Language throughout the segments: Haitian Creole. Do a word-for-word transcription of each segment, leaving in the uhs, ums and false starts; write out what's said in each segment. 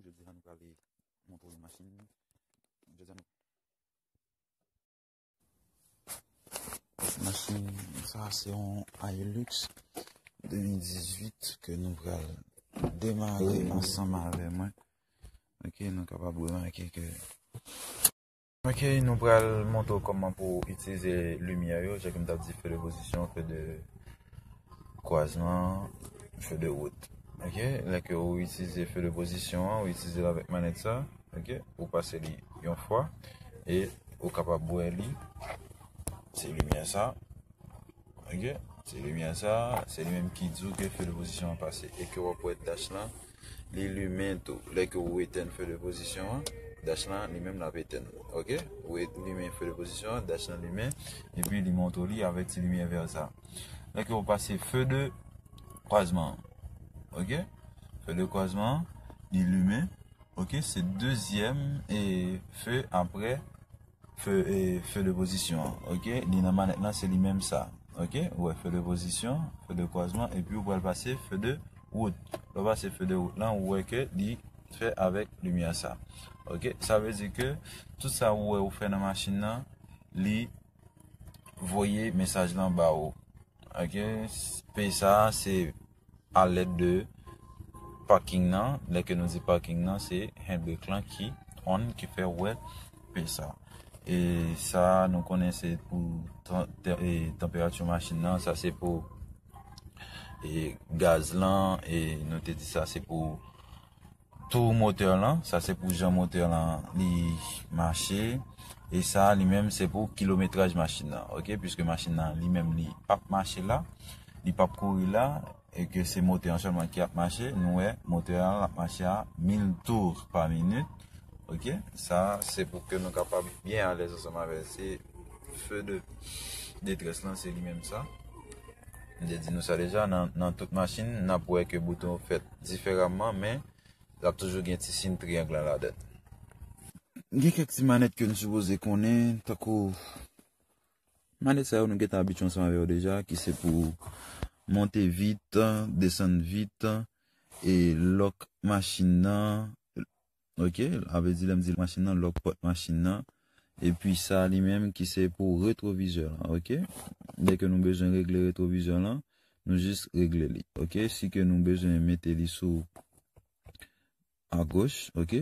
Jodi a nou prale montre yon machin. Jodi a nou Machin sa se yon Hilux de mil dizuit ke nou pral demare ansanm avè mwen. Ok, nou kapab remake ke Ok, nou pral montre w kòman pou itilize limyè yo, jan ke m t ap di, feu de position, feu de croisement, feu de route. Ok, lè ke ou itilize feu de position an, ou itilize l avèk manèt sa, ok, ou pase li yon fwa e ou kapab wè li. Se limyè sa. Ok, se limyè sa, se li menm ki di w ke feu de position an pase e ke w ap wè dash lan li limen tou. Lè ke ou etèn feu de position an, dash lan li menm l ap etèn. Ok, ou e- limen feu de position an, dash lan limen, epi li montre w li avèk ti limyè vè sa. Lè ke ou pase feu de croisement an, ok, feu de croisement an, li limen. Ok, se dezyèm e feu apre feu, e, feu de position an, ok? Li nan manèt lan, se li menm sa, ok? Ou wè feu de position, feu de croisement, epi ou pral pase feu de route. Lè w pase feu de route lan, ou wè ke li fè avèk limyè sa. Ok? Sa vle di ke tout sa ou wè ou fè nan machin nan, li voye mesaj lan ba ou. Ok? P sa se a lèd de parking nan. Lè ke nou di parking nan, se handbrake lan ki on, ki fè w wè P sa. E sa, nou konnen se pou tan- te- e tanperati machin nan, sa se pou e gaz lan, e nou te di sa se pou tou motè lan, sa se pou jan motè lan li mache, e sa li menm se pou kilometraj machin nan, ok, piske machin nan li menm li p ap mache la, li p ap kouri la, e ke se motè an sèlman ki ap mache, nou wè motè an l ap mache a mil tour pa minit, ok, sa se pou ke nou kapab byen alèz ansanm avè l, se feu de détresse lan, se li menm sa, m te di nou sa deja, nan, nan tout machin, n ap wè ke bouton yo fèt diferaman, men l ap toujou gen ti siy triyang lan ladan l. Gen kèk ti manèt ke n sipoze konnen, tankou manèt sa yo nou gentan abitye ansanm avè yo deja, ki se pou monte vit, desann vit, e lòk machin nan, ok, a vle di lè m di machin nan, lòk pòt machin nan, epi sa li menm ki se pou retwovizè lan, ok. Lè ke nou bezwen regle retwovizè lan, nou jis regle li, ok. Si ke nou bezwen mete li sou agoch, ok.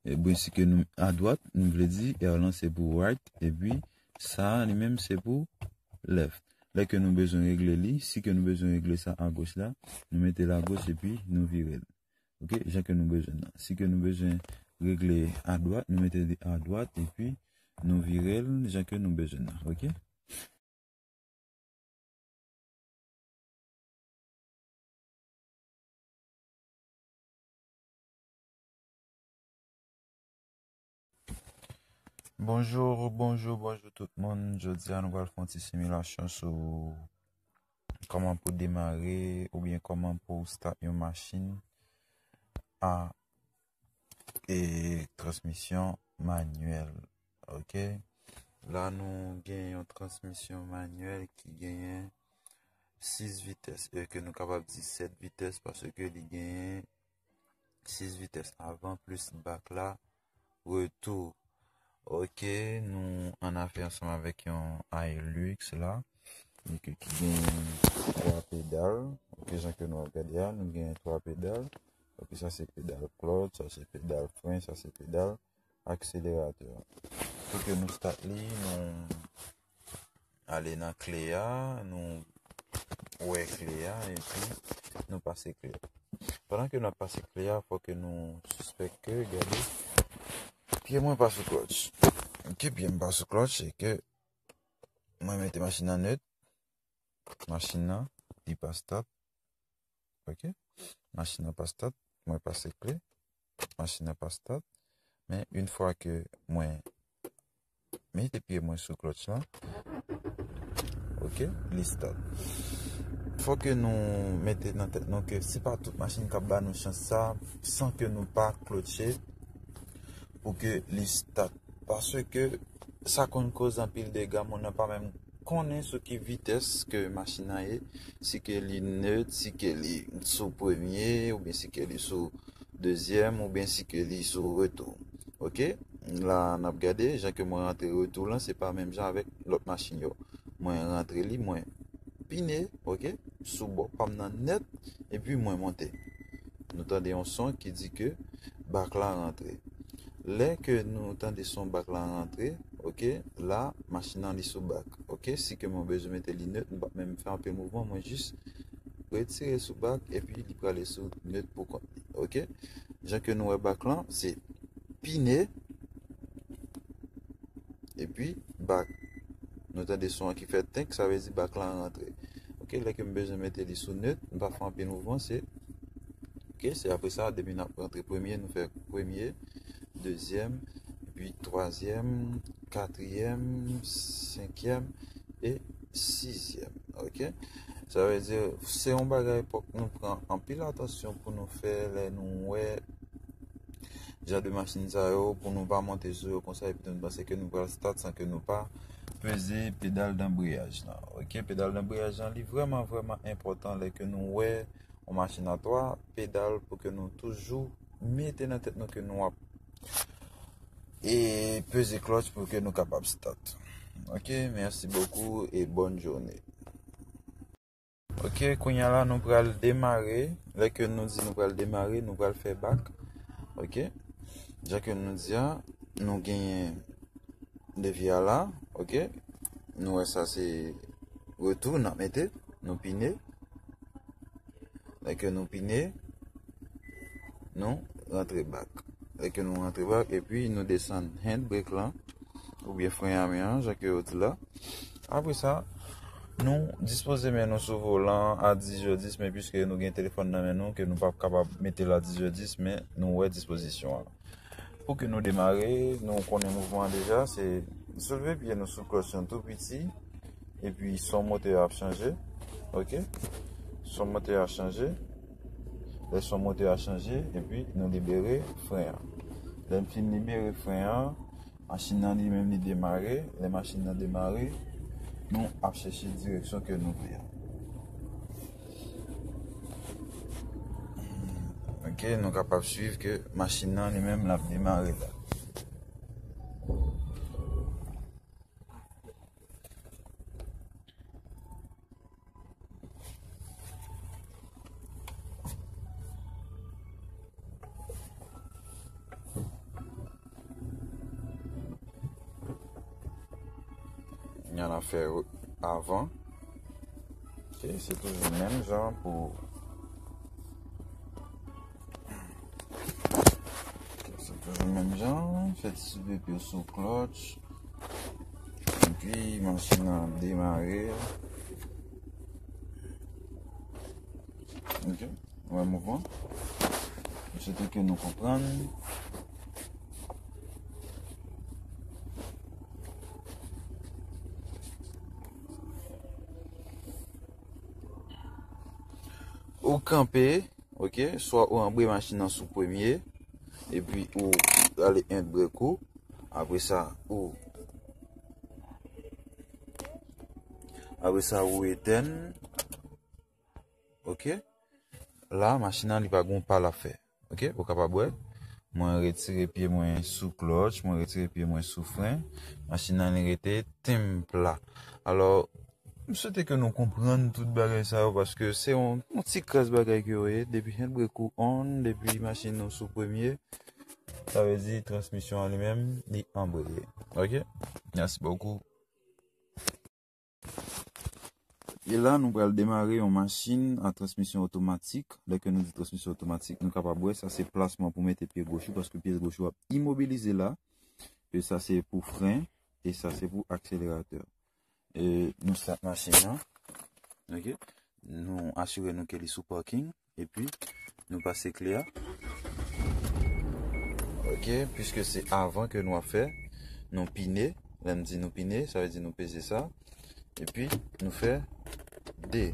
Ebyen, si ke nou adwat, nou vle di R lan se pou right, epi sa li menm se pou left. Lè ke nou bezwen regle li, si ke nou bezwen regle sa agoch la, nou mete l agoch epi nou vire l. Ok, jan ke nou bezwen nan. Si ke nou bezwen regle adwat, nou mete li adwat epi nou vire l jan ke nou bezwen nan. Ok? Bonjou, bonjou, bonjou tout moun. Jodi a nou pral fè yon ti similasyon sou kòman pou demare oubyen kòman pou start yon machin a e transmisyon manyèl. Ok. La nou gen yon transmisyon manyèl ki genyen sis vitès, e ke nou kapab di sèt vitès paske li genyen sis vitès avan plis bak la retou. Ok, nou annafè ansanm avèk yon Hilux la, e ke ki gen twa pedal. Ok, jan ke nou ap gade a, nou gen twa pedal. Ok, sa se pedal clutch, sa se pedal fren, sa se pedal akseleratè. Pou ke nou start li, nou ale nan kle a, nou wè kle a, epi nou pase kle a. Pandan ke n ap pase kle a, fò ke nou sispèk ke, gade, pye mwen pa sou clutch. Ok, pye m pa sou clutch, e ke mwen mete machin nan nèt, machin nan, li pa start. Ok? Machin nan pa start, mwen pase kle, machin nan pa start. Men, yon fwa ke mwen mete pye mwen sou clutch lan, ok, li start. Fò ke nou mete nan tèt nou ke se pa tout machin k ap ba nou chans sa, san ke nou pa klotche pou ke li start. Paske sa konn koz anpil dega, moun nan pa menm konnen sou ki vitès ke machin nan ye, si ke li nèt, si ke li sou premye, oubyen si ke li sou dezyèm, oubyen si ke li sou retou. Oke? La, n ap gade, jan ke mwen rantre retou lan, se pa menm jan avèk lòt machin yo. Mwen rantre li, mwen pine, oke, sou bò pa m nan nèt, epi mwen monte. Nou tande yon son ki di ke bak la rantre. Lè ke nou tande son bak la rantre, oke, la, machin nan li sou bak. Oke, si ke mwen bezwen mete li nèt, m p ap menm fè anpil mouvman, mwen jis retire sou bak, epi li prale sou nèt pou kont li. Oke? Jan ke nou wè bak lan, se pine, epi bak. Nou tande son an ki fè tenk, sa vle di bak lan rantre. Oke, lè ke m bezwen mete li sou nèt, m pa fè anpil mouvman, se, oke, se apre sa, depi n ap rantre premye, nou fè premye, dezyèm, epi twazyèm, katriyèm, senkyèm e sizyèm. Oke? Sa vle di, se yon bagay fòk nou pran anpil atansyon pou nou fè lè nou wè jan de machin sa yo, pou nou pa monte sou yo konsa epi nou panse ke nou pral start san ke nou pa peze pedal danbriyaj lan. Oke, pedal danbriyaj lan, li vrèman, vrèman enpòtan lè ke nou wè yon machin a twa pedal pou ke nou toujou mete nan tèt nou ke nou ap e peze klòtch pou ke nou kapab start. Oke, mèsi bokou e bòn jounen. Oke, kounye a la nou pral demare. Lè ke nou di nou pral demare, nou pral fè bak. Oke. Jan ke nou di a, nou genyen levi a la. Oke. Nou wè sa se retou n ap mete. Nou pine. Lè ke nou pine, nou rantre bak. Lè ke nou rantre bak, epi nou desann handbrake lan, oubyen fren a men an, jan ke yo di la. Apre sa, nou dispoze men nou sou volan a dis je dis, men piske nou gen telefòn nan men nou, ke nou p ap kapab mete l a dis je dis, men nou wè dispozisyon an. Pou ke nou demare, nou konnen mouvman an deja, se soulve pye nou sou klòtch yon tou piti, epi son motè a ap chanje. Oke? Son motè a chanje. Lè son motè a chanje, epi nou libere fren an. Lè n fin libere fren an, machin nan li menm li demare. Lè machin nan demare, nou ap chèche direksyon ke nou vle a. Oke, nou kapab swiv ke machin nan li menm l ap demare la. N a fè avan. Ok, se toujou menm jan pou. Ok, se toujou menm jan. Fè ti soulve pye sou klòtch. Epi, machin nan demare. Ok. Wè mouvman. M swete ke nou konprann. Ou kanpe, ok, swa ou anbre machin nan sou premye, epi ou ale handbrake ou, apre sa, ou, apre sa, ou etèn, ok. La, machin nan, li pa gon pa l ap fè. Ok, ou kapab wè. Mwen retire pye mwen sou klòtch, mwen retire pye mwen sou fren. Machin nan, li rete tenp la. Alò, m swete ke nou konprann tout bagay sa yo, paske se yon, yon ti kras bagay ke yo ye. Depi handbrake ou on, depi machin nou sou premye, sa vle di transmisyon an li menm, li anbreye. Ok? Merci beaucoup. E la, nou pral demare yon machin a transmisyon otomatik. Lè ke nou di transmisyon otomatik, nou kapab wè sa se plasman pou mete pye goch ou, paske pye goch ou ap imobilize la. E sa se pou fren, e sa se pou akseleratè. E nou stat machin nan. Ok? Nou asire nou ke li sou parking. Epi, nou pase kle a. Ok, piske se avan ke nou ap fè, nou pine. Lè m di nou pine, sa vle di nou peze sa. Epi, nou fè de.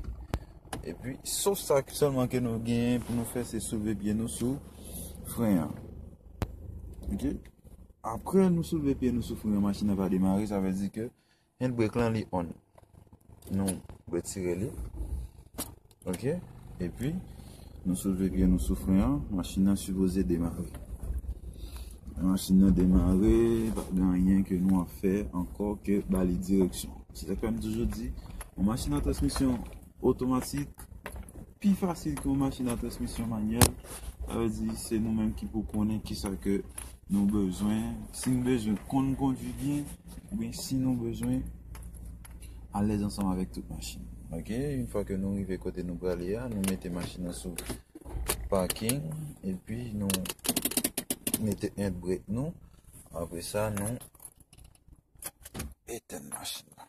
Epi, sof sa sèlman ke nou genyen pou nou fè, se soulve pye nou sou fren an. Ok? Apre nou soulve pye nou sou fren an, machin nan pa demare, sa vle di ke handbrake lan li on. Nou retire li. Ok? Epi, Nou soulve pye nou sou fren an, machin nan sipoze demare. Machin nan demare, pa gen anyen ke nou ap fè ankò ke ba li direksyon. Se sa k fè m toujou di, yon machin an transmisyon otomatik pi fasil ke yon machin an transmisyon manyèl. Sa vle di se nou menm ki pou konnen kisa ke nou bezwen, si nou bezwen konn kondwi byen, oubyen si nou bezwen alèz ansanm avèk tout machin. Ok, yon fwa ke nou rive kote nou prale a, nou mete machin nan sou paking, epi nou mete handbrake nou. Apre sa, nou etenn machin la.